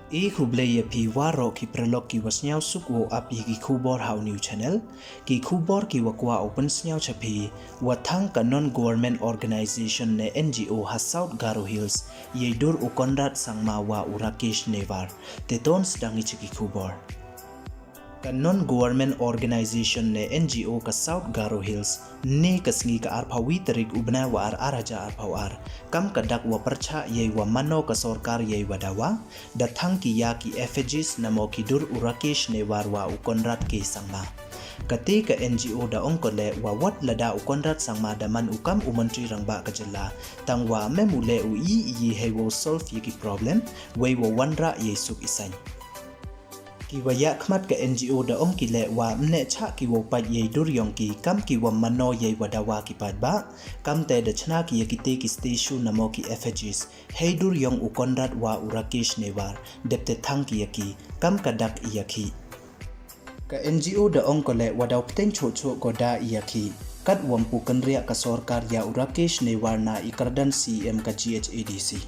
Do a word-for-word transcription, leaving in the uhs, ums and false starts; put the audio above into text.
I khublei ya phi waroh ki paralok ki wa sniawsuk wow ap ya ki khubor ha u new channel. Ki khubor ki wa kwah u pynsniaw cha phi, wa thang ka non-government organization ne N G O ha South Garo Hills, yei dur u Conrad Sangma wa u Rakesh Newar. Te ton sdang i cha ki khubor. Ka non-government organization ne N G O ka South Garo Hills, ne ka sngi ka arphaw wi tarik u bnai wa ar ar hajar arphaw ar, kam ka dak wa pyrchah yei wa mano ka sorkar yei wa dawa, da thang ki ya ki effigies namo ki dur u Rakesh Newar wa u Conrad K Sangma. Kate ka N G O da ong ko le wa wat lada u Conrad Sangma da man u kam u montri rangbah ka jylla, tang wa mem u le u i i hei wow solve ya ki problem, wei wow wanrah yei suk i saiñ. Ki wa yakhmat ka N G O da ong ki le wa mne chah ki wow pait yei dur yong ki kam ki wa mano yei wa dawa ki paidbah, kam te da chna ki ya kite ki statue namo ki effigies hei dur yong u Conrad wa u Rakesh Newar, dep te thang ki ya ki kam ka dak i ya ki. Ka N G O da ong ko le wa daw pteng choh choh ko da i ya ki, kat wa mpu kynriah ka sorkar ya u Rakesh Newar na i kyrdan C M ka G H A D C.